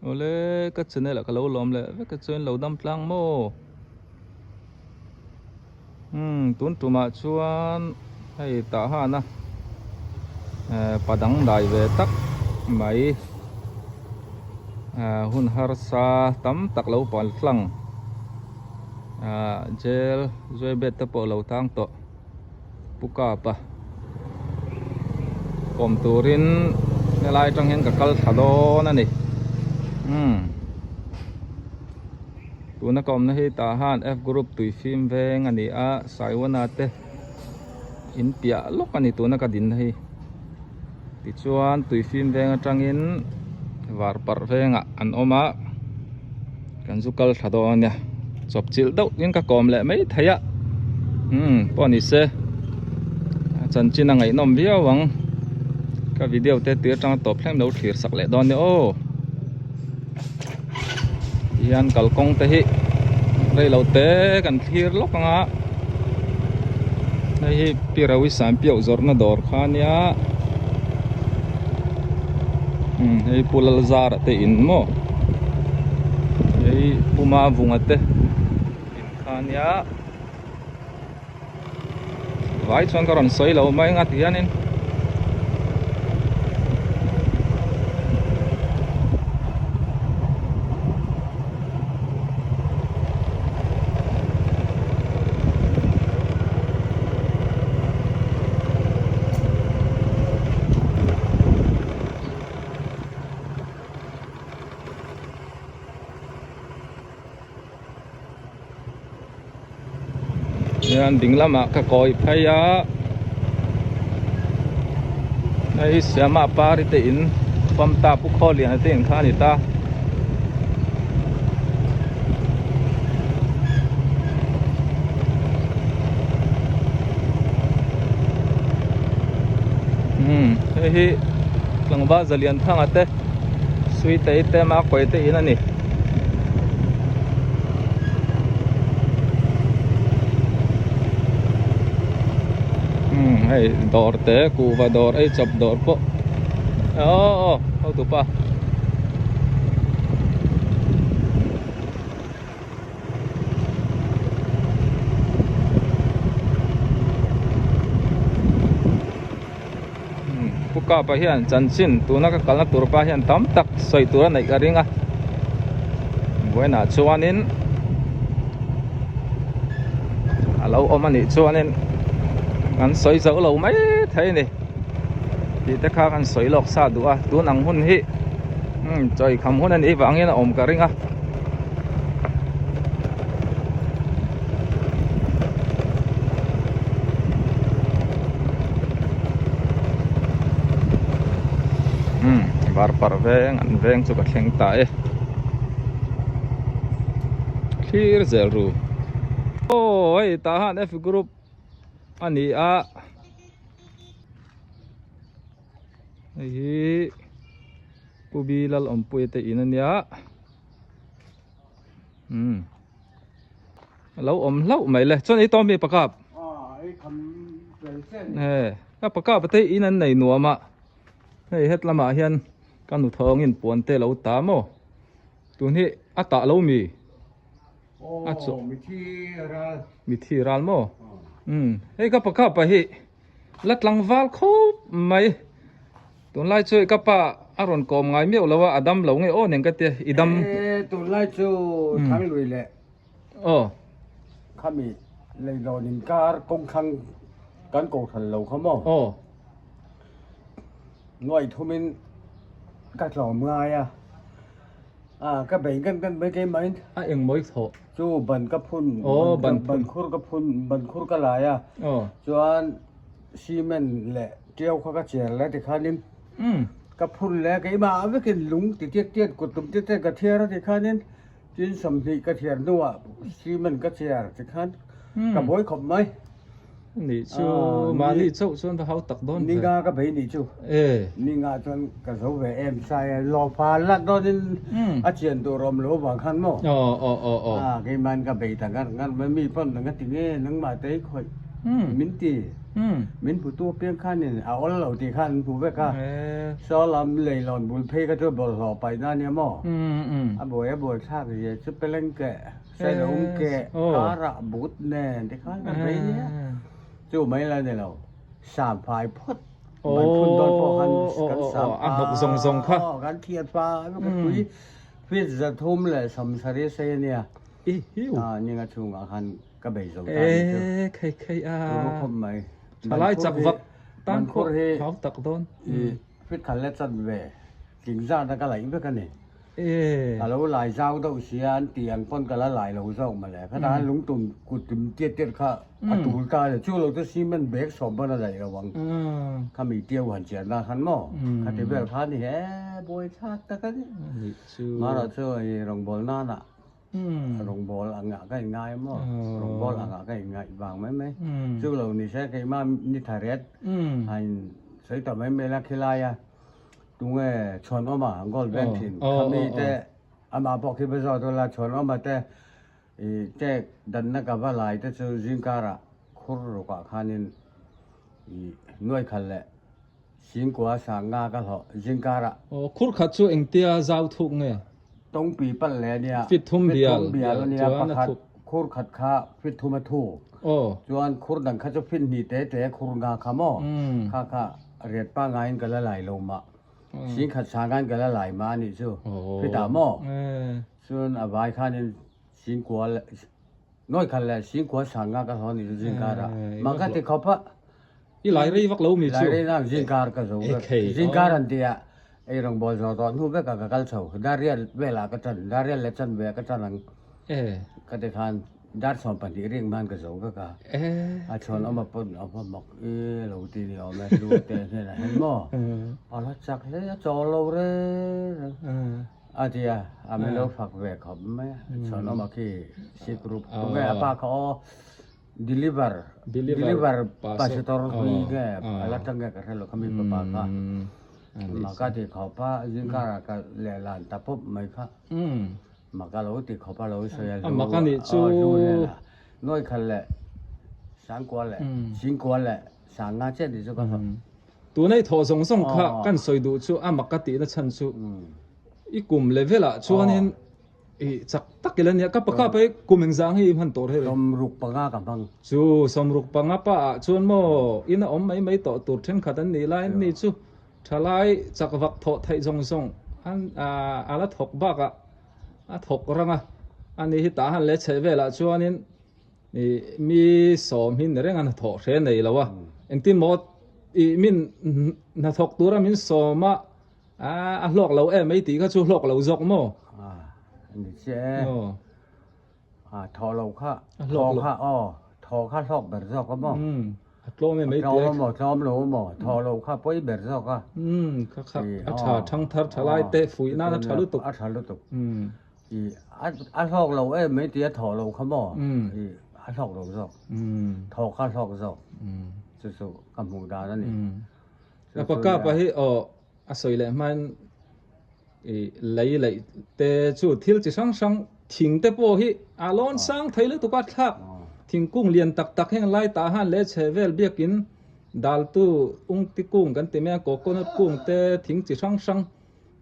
Awle ka channel ah ka lo lawm leh vek a chuan lo dam tlang maw? Umm tun tumah chuan hei tah hana eh pa dangdai ve tak mai eh hun harsa tam tak lo pal tlang ah jail zuaibet te pawh lo tang tawh. Pu Kapa kawm turin helai atang hian ka kal thla dawn a ni umm tuna ka awmna hi tah han F group tui fim veng a ni a Saiwana te in piah lawk a ni tuna ka dinna hi tichuan tui fim veng atangin varparh vengah an awm a kan zu kal thla dawn a nia chawp chilh deuh in ka kawm leh mai thei a umm pawh ni se a chanchin a ngaihnawm viau ang ka video te tir atanga tawp thleng lo thlir sak leh dawn nia aw tihian kalkawng te hi reilo te kan thlir lawk ang a hei hi pi Rawi Sanpiau zawrhna dawr kha a nia umm hei Pu Lalzara te in maw hei Pu Mavunga te in kha a nia vai chuan ka rawn sawi lo mai ang a ti hianin Hian ding lamah ka kawi phei a hei Siama pari te in Famta Pu Khawliana te in kha a ni ta. Umm hei hi tlangval zalian thanga te Suitei te Makawih te in a ni. Umm hei dawr te kuhva dawr ei chawp dawr pawh aw aw hotupa. Pu Kapa hian chanchin tuna ka kalna tur pa hian tam tak sawi tur a neih ka ring a vawiinah chuanin a lo awm a nih chuanin kan sawi zo lo mai thei a ni tih te kha kan sawi lawk sa duh a tun ang hun hi chawi kham hun a nih vangin a awm ka ring a. Umm var parh veng an veng chu ka thleng ta e thlir zel ru aw hei tah han F group a ni a. Hei hi Pu Bi Lalawmpuia te in a nia umm a lo awm hlauh mai le chuan ei tawm hi pakap he ka pakap te in an nei nuam a hei het lamah hian ka nu thawngin puan te lo ta maw tun hi a tah lo mi a chu mithi ral maw umm hei ka pakap ah hi. La tlangval khawp mai. Tunlai chu ka pa a rawn kawm ngai miauh lo a, a dam lo nge aw nen ka tia, i dam. E tunlai chu Thanglui leh Aw. Khami leilawn inkar kawngthlang kan kohhran lo kha maw? Aw. Nuaih thumin ka tlawm ngai a. A ka bei ngan ngan mai keimah in. A eng mawi thawh. Chu ban ka phun. Aw ban phun. Ban khur ka phun ban khur ka lai a. Aw. Chuan cement leh tiau kha ka cher le tikhanin. Umm. Ka phun le keimah vekin lung ti tiat tiat kut tum tiat tiat ka thiar a tikhanin tin 20 ka thiar hnuah cement ka cher tikhan ka buai khawp mai. Nih chu mahni chauh chuan va hau tak dawn ve. Ninga ka bei nih chu. E. Ninga chuan ka zo ve em sai a lawfa lat dawnin a chian tur awm lo vang khan maw. Aw aw aw aw. A keiman ka bei ta ngar ngar mai mi pawn nanga ti nge nangmah te i khawih min ti. Min hmutu apiang khanin a awl lo tih khan an hmu vek a. Saw lam leilawn bul phei kha chu bawlhhlawh paihna a nia maw? A buai a buai thlak zia chu peleng keh, sailawm keh, karah but nen ti khan ka vei nia. Chu mai la ni lo, sam fai phawt man phun dawn pawh khan kan sam fai, kan thiat fai vek a tui feet 370 sei a nia. Ninga chhungah khan ka bei zo ta ni chu. Turu khawp mai. Thalai chak vak tan pawh hau tak dawn. Feet khat leh chanve tling zat a ka laih vek a ni. Ka lo lai zau deuh sia an tih ang pawn ka la lai lo zawk mawle. Khatah khan lungtum kut tum tiat tiat kha a tul ta a ni. Chu lo chu cement bag sawm pawn a laih lo ang. Khami tiu han chian dan khan maw? Khati vel kha a ni he buaithlak tak a ni. Marawh chu i rawngbâwl nânah rawngbâwl angah ka inngai maw? Rawngbâwl angah ka inngaih vang mai mai. Chu lo ni se keimah ni tha ret han sawi ta mai mai la khilai a. Tunge Chhuanawma goal veng thin khami te amah pawh khi va zawt ula Chhuanawma te i tek danna ka va lai te chu zingkarah khur rukah khanin i nuaikhal leh singkua sanga ka hlawh zingkarah. Aw khur khat chu engtia zau thuk nge? Tawngpi palh leh ania Fit thum bial bial ania pakhat khur khat kha fit thum a thu chuan khur dang kha chu fit hnih te te khur nga kha maw kha kha riat pangaiin ka la lai lo mah sing khat sangain ka la lai mah anih chu khitah maw chuan a vai khanin sing kua leh nawi khat leh sing kua sanga ka hlawh anih chu zingkarah mah ka ti khawp a. I lai rei vak lo mi chu. Lai rei nang zingkar ka zo vek. Zingkar an ti a, ei rawngbawl zawh tawh hnu vekah ka kal chho. Darial velah ka ṭan, Darial leh chan veah ka ṭan ang. Ka ti khan dar 12 ring hman ka zo vek a. A chhawn awm a pawn a va mak i lo ti ni awm e, lu te hnenah hian maw a la chak hle a chawl lo reng reng a ti a, a min lo fak ve khawp mai a. Chhawn awm a khi sik rup tunge a pa kha aw. Deliver deliver pastor hui nge a la tang nge ka hre lo kha mi papa kha mah ka ti khawp a zingkar ah ka leh lan ta pawp mai kha mah ka lo ti khawp a lo sawi a hlu nen a nawi khat leh sangkua leh singkua leh sanga chiah tih chu ka hlawh. Tuna i thawh zawng zawng kha kan sawi duh chu a mak ka tihna chhan chu i kum level ah chuanin I chak tak ila nia ka paka pai kum engzah nge i hman tawh reh reh? 65 ka hmang. Chu 65 pa ah chuan maw in a awm mai mai tawh tur thenkhat an nih laiin mi chu thalai chak vak thawh theih zawng zawng an a la thawk bakah a thawk rang a, ani hi tah han leh chheh velah chuanin i mi sawm hi ni reng a hnathawh hre nei lo a, engtin maw i min hnathawk tura min sawm a. A hlawk lo em mai tih kha chu hlawk lo zawk maw? Ni chiah e. A thaw lo kha, thaw kha aw, thaw kha hlawk ber zawk a maw? A tlawm em mai tih a. Tlawm a maw, tlawm lo a maw, thaw lo kha pawi ber zawk a. Kha kha a tha thang thar tha lai te fuih nan a tha lutuk. A tha lutuk. I a hlawk lo em mai tih a thaw lo kha maw? I a hlawk lo zawk. Thaw kha hlawk zawk. Chu chu ka hmuh dan a ni. A paka pa hi aw a sawi leh hmain i lei laih te chu thil chi hrang hrang thing te pawh hi a lawn sang thei lutuk a thlak thingkung lian tak tak heng lai tah han leh chhe vel biakin daltu ungti kung kan ti mai a coconut kung te thing chi hrang hrang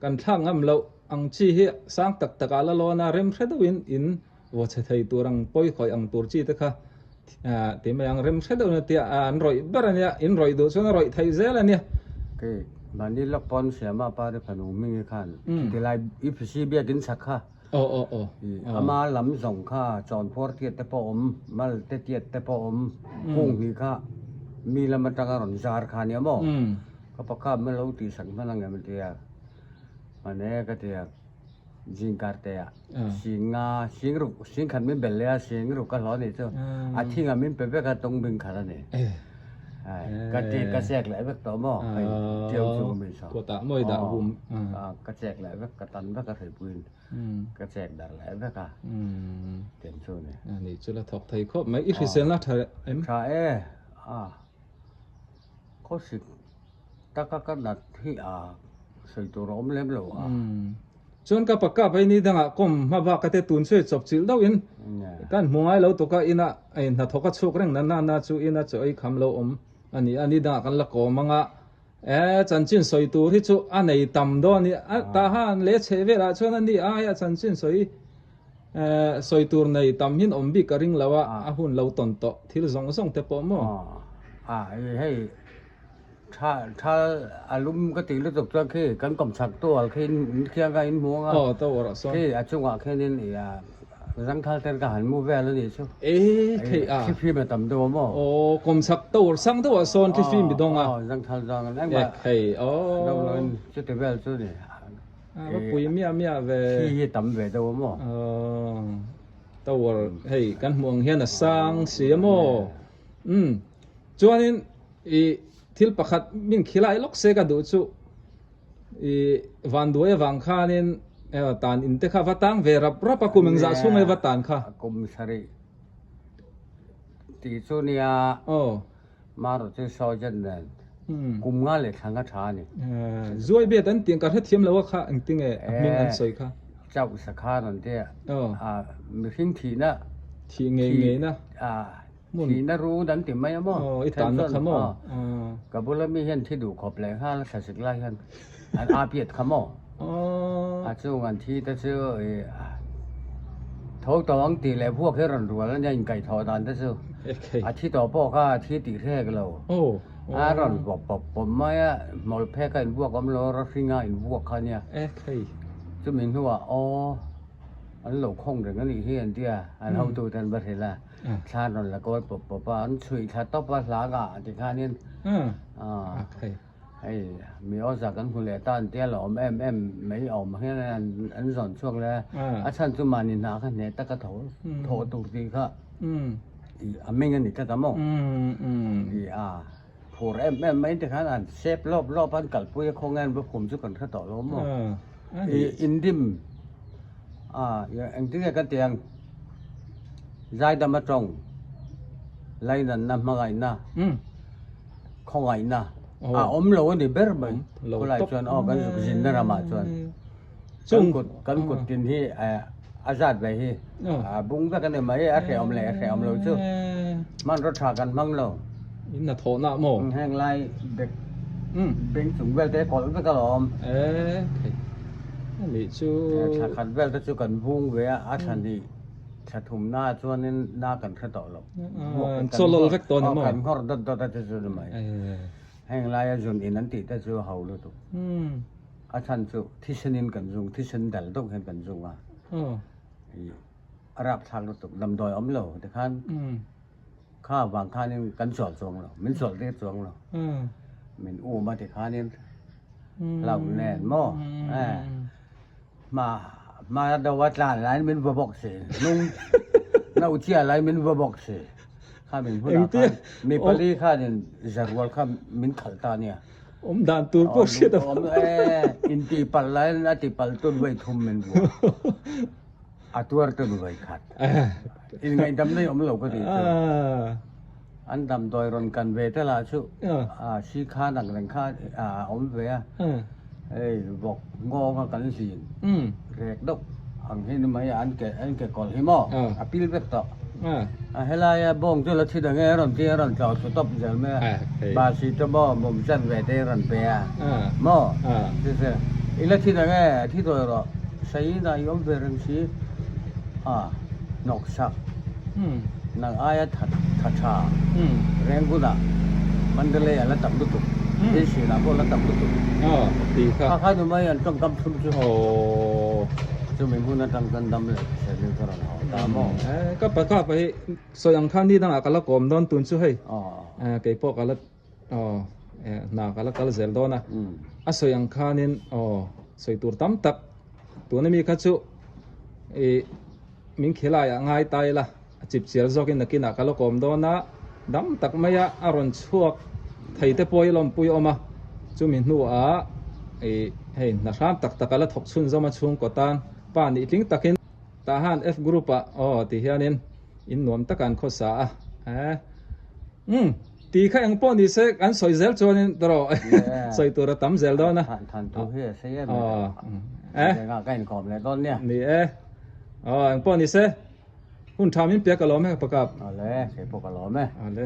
kan thlak ngam loh ang chi hi sang tak tak ah la lawn a rem hre deuhin in vaw chhe thei tur ang pawi khawih ang tur chi te kha ti mai ang rem hre deuh nia tia an rawih ber a nia in rawih duh chuan a rawih theih zel a nia. Kei mahni lawk pawn Siama pa ri fanu hming hi khan tilai EPC biakin chak kha ama lam zawng kha chawnphuar tiat te pawh awm mal te tiat te pawh awm kung hnih kha mi lam atanga rawn zar kha nia maw ka pakhat hman lo tihsak hman ang em tia hman e ka tia. Zingkar te ah sing nga sing ruk sing khat min bel leh a sing ruk ka hlawh a nih chu a thing ah min pe vek a tawng bing khat a ni ka ti ka chek leh vek tawh maw hei ṭiau chu ka min saw kawtah mawi dah vum ka chek leh vek ka tan vek a hreipuiin ka chek darh leh vek a tiang chu a ni. Ani chu la thawk thei khawp mai i hriselna tha em? Tha e a khawsik taka ka nat hi a sawi tur a awm lem lo a. Chuan ka pa kap hei ni dangah kawm hma bak a te tun chu chawp chilh deuh in kan hmu ngai lo tuk a ina hnathawk a chhuk reng na na na chu ina chaw ei kham lo awm. A ni a, ni dangah kan la kawm ang a, e chanchin sawi tur hi chu a nei tam dawn a ni. A tah han leh chheh velah chuan a ni aia chanchin sawi sawi tur nei tam hian awm bik ka ring lo a, a hun lo tawn tawh thil zawng zawng te pawh maw? A hei tha tha a lum ka tih lutuk chuan khi kan kawmchhak tual khi in khiang kha in hmu ang a, Aw tower ah sawn. Khi a chungah khianin i a zangthal ten ka han mu vel a nih chu. E thei a. Thlifim a tam deuh a maw? Aw kawmchhak tower sang deuh ah sawn thlifim i dawng a. Aw zangthal zawng an engmah. E thei aw. Dawng lo in chuti vel chu ni. A va pui miah miah ve. Thli hi tam ve deuh a maw? Aw tower hei kan hmuh ang hian a sang si a maw? Umm chuanin i thil pakhat min khilai lawk se ka duh chu i vanduai avang khanin tan in te kha va tang ve rap rap a kum engzah chhung nge va tan kha? Kum sarih tih chu nia. Aw. Marawh chu sawi nen kum nga leh thla nga tha a ni. Zuai bet an tih ka hrethiam lo a kha engtinge a hming an sawi kha? Chauh sakhan an tia mihring thihna thih ngei ngeina thihna run an ti mai a maw? Aw i tanna kha maw? Ka bula mi hian thi duh khawp leh nghal a thlasik lai hian an a piat kha maw? A chung an thi te chu tho tawh ang tih leh vuak hi rawn rual a nia inkaihthawh dan te chu a thi tawh pawh kha a thi tih hrek lo. A rawn bawp bawp bawp mai a, hmawlh phek a invuak awm lo, rawhringa invuak kha a nia. Chumi hnuah aw an lo khawng reng a nih hi an ti a, an hotu te an va hrilh a, thla an rawn la kawl pawp pawp a, an chhuih thla tawp a hla ngah tikhanin Hei mi awza kan hmu leh ta an tia la awm em em mai awm hian an zawn chhuak leh a, a chhan chu mahni hna kha hneh taka tho thawh tur tih kha a ming a ni tlat a maw? I a phur em em mai te khan an sep lawp lawp a an kalpui a khawnge an va khum chu kan hre tawh lo maw? I indim a engtin nge kan tih ang zaidam atawng lainanna hmangaihna Khawngaihna a awm lo a ni ber mai. Khawlai chuan aw kan zuk zinna ramah chuan kan kut kan kut tin hi a zat ve hi a bung vek a ni mai a hrehawm leh a hrehawm lo chu hmanraw tha kan hmang lo. In a thawhna maw? Heng lai bek beng chung vel te kawlh vek a lo awm. E thei a nih chu. Thla khat vel te chu kan vung ve a a thla hnih thla thumna chuanin na kan hre tawh lo. Chawlawlh vek tawh a ni maw? Kan nghawr dawt dawt a chu chu ni mai. Heng laia zun in an tih te chu ho lutuk. A chhan chu thisenin kan zung, thisen dal deuh hian kan zung a. A rapthlak lutuk, damdawi awm lo tikhan kha vang khanin kan chawl chuang lo, min chawl tir chuang lo. Min um a tikhanin hlauh nen maw? Hma hma do a tlan lai min va bawk si nung no chia lai min va bawk si kha min hunah khan mi pali khanin zarual kha min khalh ta nia awm dan tur pawh hriat a awm e in ti palh lai a ti palh tun vawi thum min vua a tuar tun vawi khat in ngaihdam nei awm lo ka ti chu an damdawi rawn kan ve te lah chu a si kha nak reng kha a awm ve a Hei vawk nghawng a kan zin rek deuh ang hi ni mai a an ke an ke kawlh hi maw a pil vek tawh a helaia bawng chu la thi dang e a rawn ti a rawn tlawh thlu tawp zel mai a basi te maw mum chan ve te rawn pe a maw chu chu i la thi dang e a thi dawi rawh saina i awm ve reng si a hnawk sak nang aia tha tha tha reng hunah Mandalay a la tam lutuk Asia ah pawh a la tam lutuk kha kha nu mai an tawngkam thum chu chumi hmun atang chuan dam leh hriat ka rawn haw ta maw. Ka pa ka pa hi sawi ang khan ni dangah ka la kawm dawn tun chu hei kei pawh ka la hna ka la kal zel dawn a a sawi ang khanin sawi tur tam tak tuna mi kha chu ih Min khilaiah ngai ta ila, a chip chial zawkin nakinah ka la kawm dawn a, dam tak maia a rawn chhuak thei te pawh i lawmpui awm a, chumi hnuah ih hei hna hram tak tak a la thawk chhunzawm a chhungkaw tan pa nih tling takin tah han F group ah aw ti hianin in nuam taka an khawsa a, eh umm ti kha eng pawh ni se an sawi zel chuanin tawrh sawi tur a tam zel dawn a. Than thu hi a sei em eh ka inkawm leh dawn nia. Ni e. Aw engpawh ni se hun tha min piak ka lawm e ka pakap. Awle, kei pawh ka lawm e. Awle.